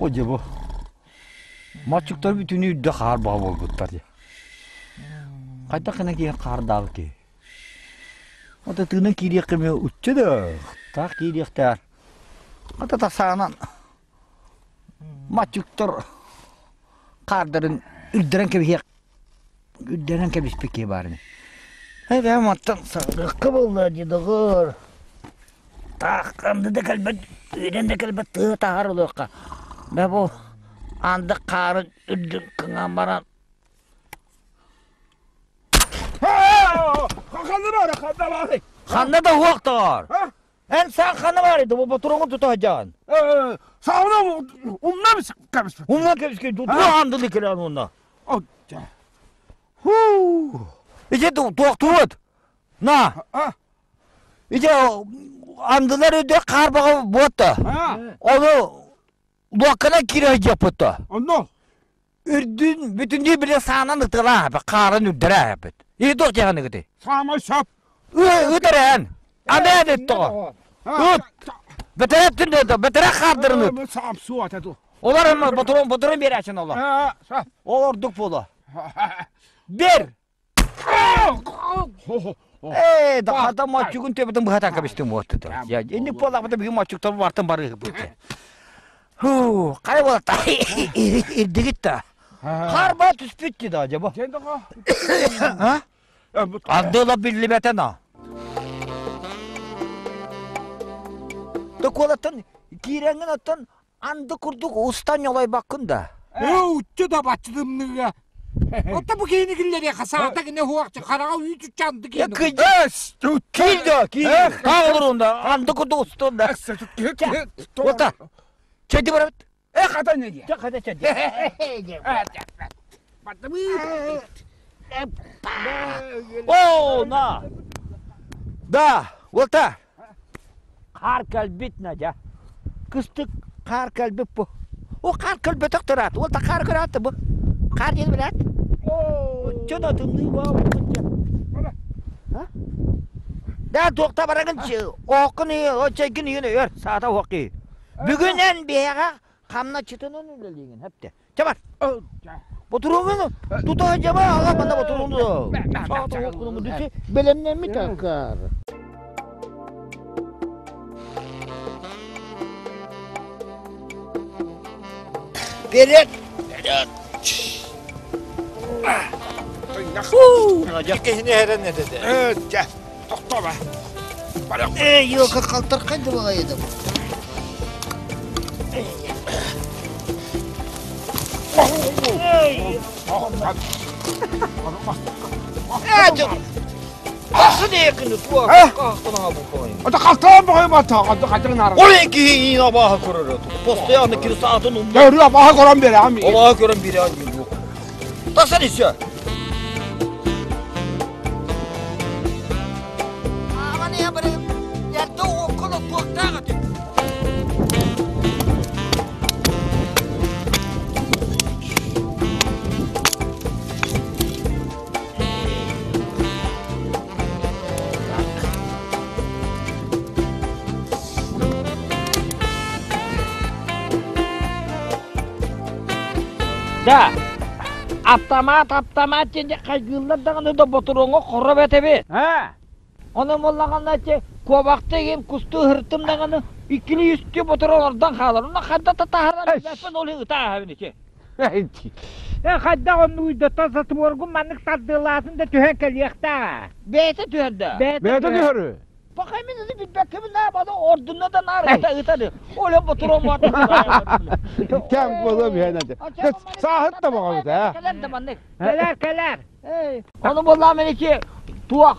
О дьэ бу. Маччыктар бүтүнүү үрдэ хаар баҕа буолбуттар дьэ. Хайдах гына киһи хаардаах киһи. Ото тыынан киириэххэ эмиэ учча да таах киириэхтээх. Ата тасаанан маччыктар хаардарын үрдэрэн кэбиһиэх үрдэрэн кэбиспит киһи баар ини. Эбээ мантан саҕалыахха буолла дии доҕор. Таах анды да кэлбэт, үүнэн да кэлбэт тыа таһаар ылыахха. Бэ бу анды хаарын үрдүн кыҥаан баран Ханна баар, ханна баар? Ханна да уох тоҕоор. Эн саан ханна баар edi? Бу туругун тута сылдьаҕын. Саҕана умна кэбиспит. Умна кэбиспит. Туох андылы кэлэн уонна? Хуу. Ити туохтуут. На. Ити андылар өйдө хаарбаҕа буотта. Ону луокканан киирэ сылдьыахпыт Онно. Үрдүн бүтүннүү бile саанан ытылаахпыт, хаарын үрдэрээхпит. И туох дьаһаныгыты? Саамай сөп. Ыт эрээн. Аны ыттоҕо. Ыт. Бэтэрэ түнде бэтэрэ хаардырын ыт. Саам суата ду. Олар ботурун ботурун берээчин олор. Ол ордук буолуо. Бер. Ээ, да моччугун төбөтүн быһатан кэбистим уоттута. Я инник буоллахпыта биһи моччуктар бартан барыыһыбыт. Ху, хайа буолатта ирдигит да. Харба түспүт да дьэ бу. А? Андыла биллибэтэ на. Токуолаттан киирэҥҥин оттон Анды курдук устан ньолойбоккун да? Ээ, да баччытымныга. Ота бу киһини киллэриэхэ саата гине хуахчы хараҕа үүтүччэ анды киһини. Киир да, киир. Таах олорунда, анды курдук устун да. Ота. Чэйди барабыт. Э, хата не Чэ, хата чэйди. О, на. Да, вот Хаар кэлбит Надя. Кыстык хаар кэлбит бу. О хаар кэлбэтэх тураат. Ол та хаар көрөөт бу. Хаар диэн билээт. Оччо да тымныы баа Да туохта барагын ооккун чэйгин ийин өр саата уокки. Бүгүн эн биһиэхэ хамначчытынан үлэлиигин хэпте. Чэ бар. Ботуругун тута дьаба аға мана ботуругун саата уоккун бэлэмнэммит аккар. Вперед! Вперед! Киһини эрэн этэ. Дьэ, тохтоо Эй, елка қалтырқай деп еді. Ата халтаан баҕайы бата, хатырын ара. Ол киһи абааһы көрөр. Постоянно кири саатын умна. Дөрү абааһы көрөн берем. Абааһы көрөн берем. Тасан еще. Да, автомат, автомат диэн хайгыыллар даҕаны да ботуруоҥҥа хоро этэбит. Онон буоллаҕына ити куобахта игин кустуу ыһыртым даҕаны иккили үстүү ботуруон ордон хаалар. Онно хайда да таһаарар билбэппин ол иһин ытааһабын ити. Э, хайдах оннук уйдаттан сатыборгун маннык тардыалаатын да түһэн кэлиэхтээх. Бэйэтэ түһэр да. Бэйэтэ түһэр. Пока мин аны билбэккэбин наа баны ордунна да наар ыта ытары. Оле ботуруон Кэм буолуом иһэн этэ. Сааһыт да боҕобут ээ. Кэлэр да маннык. Кэлэр кэлэр. Ону буоллаҕым ити туох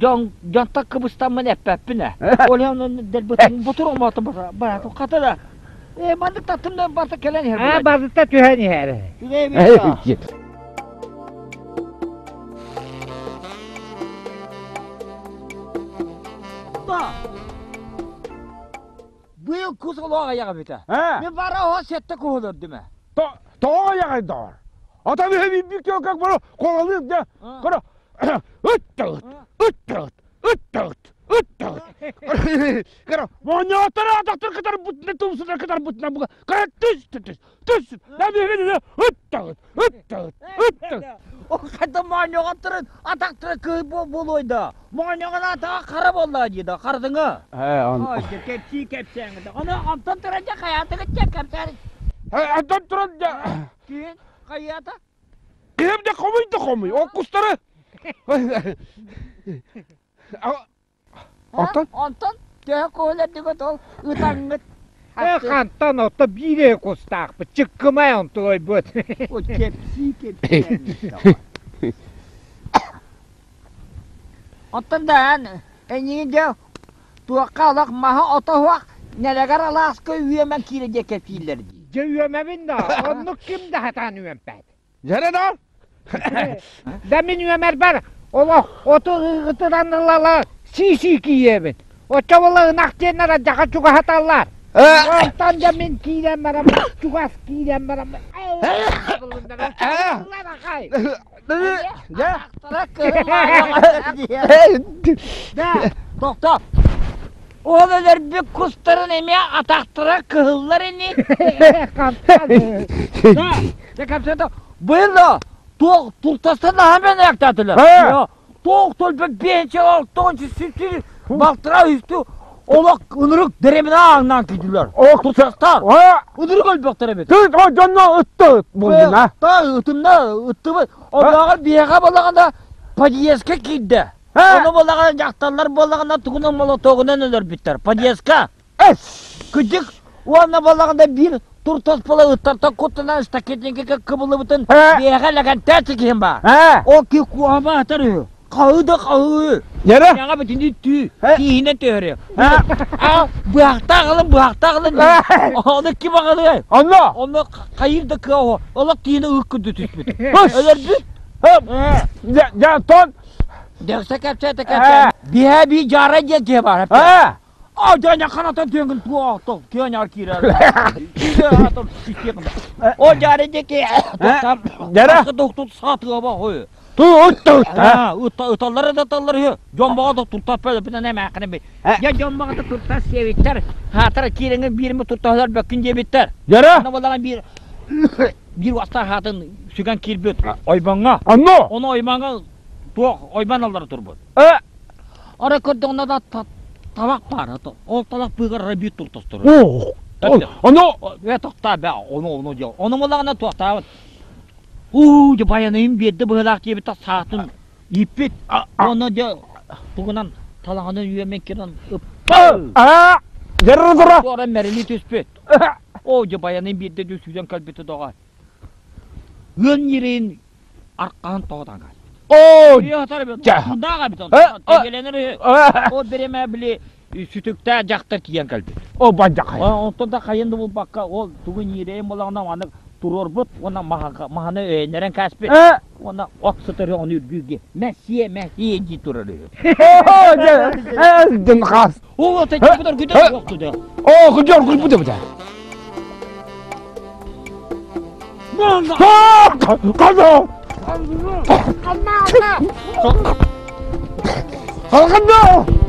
дьон дьонтон кыбыстаммын эппэппин ээ. Ол иһин дэлбитин бутур омоту баратым хата да э маннык таттым да барыта кэлэн иһэр. Аа барыта түһэн иһэр. Үгүй Быйыл кус олоҕ айаҕа бүтэ. Мин бара оһо сетте куһулурдум ээ. Тоҕо айаҕай доҕор. Ата биһи биббик как бары колалыыр да. Кара ыт ыт ыт ыт ыт ыт Ыт! Кара, моонньооттору атахтар кытарбытына, тумсунар кытарбытына буга, кара түс түс түс, набиһин ыт ыт ыт. Хайда моонньоҕотторун атахтара кыһый буолуой да? Моонньоҕон атаҕа хара буолла дии да, харатыҥа. Э, он. Ой, кэпсии кэпсээҥ. Ону онтон туран дьэ хайаатыгыт дьэ кэпсээн. Онтон туран дьэ. Киин хайаата? Киһим дьэ хомуй да хомуй, ол кустары. Онтон? Онтон төһө куһулэрдигит ол ытаҥҥыт? Э, хантан ото биир кустаахпыт, чыккымай онтулойбут. О, кэпсии кэпсээн. Оттон даан эйигин дьэ туохха олох маһа ото суох нэлэгэр алааска үөмэн киирэ диэ кэпсииллэр дии. Дьэ үөмэбин да, оннук ким да сатаан үөмпэт. Дьэрэ да? Да мин үөмэрбэр олох оту ытыран ылала сии-сии киийэбин. Оччо буола ынах диэннэр адьаха чугаһаталлар. Онтон да мин киирэн барам, чугас киирэн барам. Да, тохтоо. Ол өлөрбүт кустарын эмиэ атахтара кыһыллар ини. Да, дьэ кэпсэтэ. Быйыл да туох туртастан наһаа мэнээктаатылар. Туох төлбөт биэнчэ алтончу сүтү балтара үстү олох ынырык дэриэбинэ ааҥнаан киирдилэр. Туртастар. Ынырык өлбөхтөр эбит. Тыт о дьонно ытты булдуна. Та ытымна ыттыбыт. Оннооҕор биһиэхэ балаҕана подъездка киирдэ. Ону балаҕана дьахталлар буоллаҕына тугунан молотогунан өлөрбүттэр. Подъездка. Кыдьык уонна балаҕана биир туртас буола ыттартан куттанан штакетникка кыбыллыбытын биһиэхэ лэгэнтээччи киһим баар. Ол киһи куһаҕан атар үһү. Хаһыы да хаһыы. Нere? Яҥа бүтүннүү түү. Тииһинэн төһөрү. А быһахтаах ылын, быһахтаах ылын. Ону ким аҕалыай? Онно. Онно хайыр да кыа оһо. Олох тииһинэ ыык күндү түспүт. Өлөрбүт. Дьэ, тон. Дьэксэ кэпсээтэ кэпсээн. Биһэ би жара диэн киһи баар. А дьаня ханатан түөҥүн туох түөняр киирэр. О жара диэки Дьара. Доктор саатыаба хой. Ту ытта. Ыталлар да ыталлар үһү. Дьон баҕа да туртас бөлөпүнэн эмээххинэ би. Дьэ дьон баҕа да туртас сиэбиттэр. Хаатара киирэҥҥэ биирими туртаһылар бөккүн диэбиттэр. Дьара. Аны буоллаҕа биир биир уостаах хаатын сүгэн киирбит ойбоҥҥо. Онно. Ону ойбоҥҥо туох ойбон аллара турбут. Ара көрдөҕүнэ да табах баар. Ол талах быыгар ара биир туртастар. Ону Э тохтаа бэ ону ону дьэ. Ону буоллаҕына туохтаабыт. Уу дьэ байаныйым биэрдэ быһыылаах диэбит саатын ииппит. Уонна дьэ тугунан талаҕынан үөмэн кирэн ыппа. Аа дьэрэ тура. Туора мэрили түспүт. Оо дьэ байаныйым биэрдэ дүү сүүрэн кэлбитэ доҕор. Ыан ньирэйин аркаһын тоҕо таҥар. Оо Мындааҕа эбит тэгэлэнэр Ол бириэмэ били сүтүктээх дьахтар тиийэн кэлбит. О бадьахай. Онтон да хайын да булбакка ол тугу ньирэйин буолаҕына маннык туруорбут уонна маһаны өйөннөрөн кээспит. Уонна ох сытар ону үргүүргэ мэссиэ мэссиэ дии турар үһү. Оо дьэ дын хас. Оо тэччи күтэр буохту да. Оо күтэр күлбүтэ битэ. Кадо! Кадо!